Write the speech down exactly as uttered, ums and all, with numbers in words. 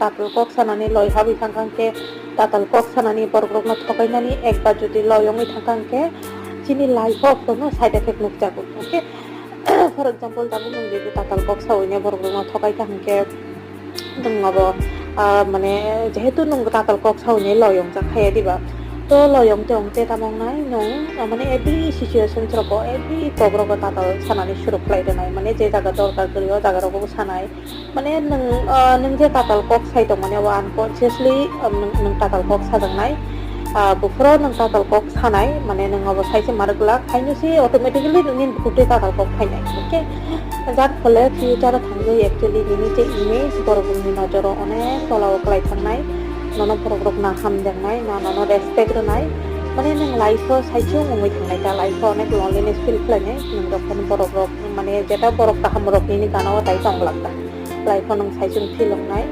tatal kok sanani loi habwi thangkha hwnkhe, tatal kok sanani borok rokno thokainani ekbar jodi loi wngwi thangkha hwnkhe, chini life o bono side effect nukjago, okay? For example, tabuk nwng jodi tatal kok sawi borok rokno thokaikha hwnkhe, nwng abo, ah, mane, jehetu nwng tatal kok sawi loi wngjak khaiya diba, to loi wngte wngte tamo wngnai nwng, ah, mane, every situation rogo, every kok rogo tatal sanani suru khlai rwnai, mane, je jaga dorkar kwrwi o jaga rogo sanai. Mane nwng, ah, nwng je tatal kok sai tongmani abo unconsciously, ah, nwng, nwng tatal kok sajaknai. Ah, buphuru nwng tatal kok sanai, mane nwng abo sai se mar glak, haino se automatically nini bukhuk twi tatal kok phainai. Okay? Jar phole future o thangwi actually nini je image borok rokni nojoro onek tola o kwlai thangnai. Nono borok rok na hamjaknai, na nono respect rwnai. Mane nwng life o saichung wngwi thangnai ta, life o onek loneliness feel khlainai. Nwng jokhon borok rok, mane jeta borok kaham rok nini gana o tai tong glak ta. Life o nwng saichung feel wngnai.